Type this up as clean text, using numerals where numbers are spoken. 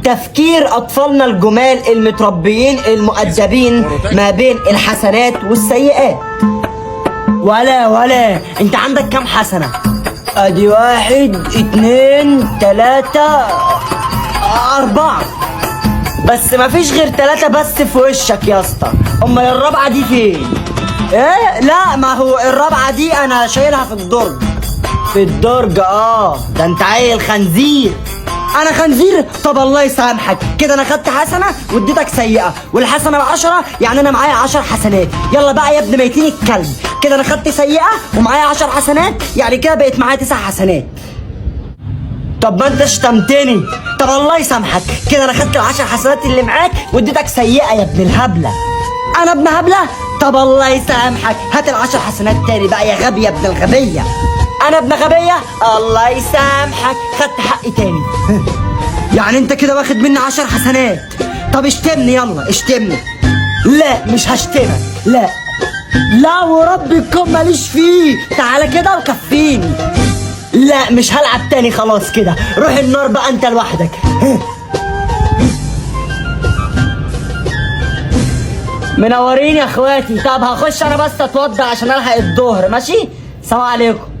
تفكير اطفالنا الجمال المتربيين المؤدبين ما بين الحسنات والسيئات. ولا انت عندك كام حسنة؟ ادي 1 2 3 4، بس مفيش غير 3 بس في وشك يا اسطى. امال الرابعة دي فين؟ ايه؟ لا ما هو الرابعة دي انا شايلها في الدرج. في الدرج؟ اه ده انت عيل خنزير. انا خنزير؟ طب الله يسامحك، كده انا خدت حسنة واديتك سيئة، والحسنة ب10 يعني انا معايا 10 حسنات. يلا بقى يا ابن ميتين الكلب، كده انا خدت سيئة ومعايا 10 حسنات، يعني كده بقت معايا 9 حسنات. طب ما انت شتمتني، طب الله يسامحك، كده انا خدت ال10 حسنات اللي معاك واديتك سيئة يا ابن الهبلة. انا ابن هبلة؟ طب الله يسامحك، هات ال10 حسنات تاني بقى يا غبي يا ابن الغبية. انا ابن غبية؟ الله يسامحك، خدت حقي تاني. يعني انت كده واخد مني 10 حسنات. طب اشتمني، يلا اشتمني. لا مش هشتمك، لا لا ورب الكون ماليش فيه، تعالى كده وكفيني. لا مش هلعب تاني خلاص كده، روح النار بقى انت لوحدك. منورين يا اخواتي. طب هخش انا بس اتوضى عشان الحق الظهر، ماشي؟ سلام عليكم.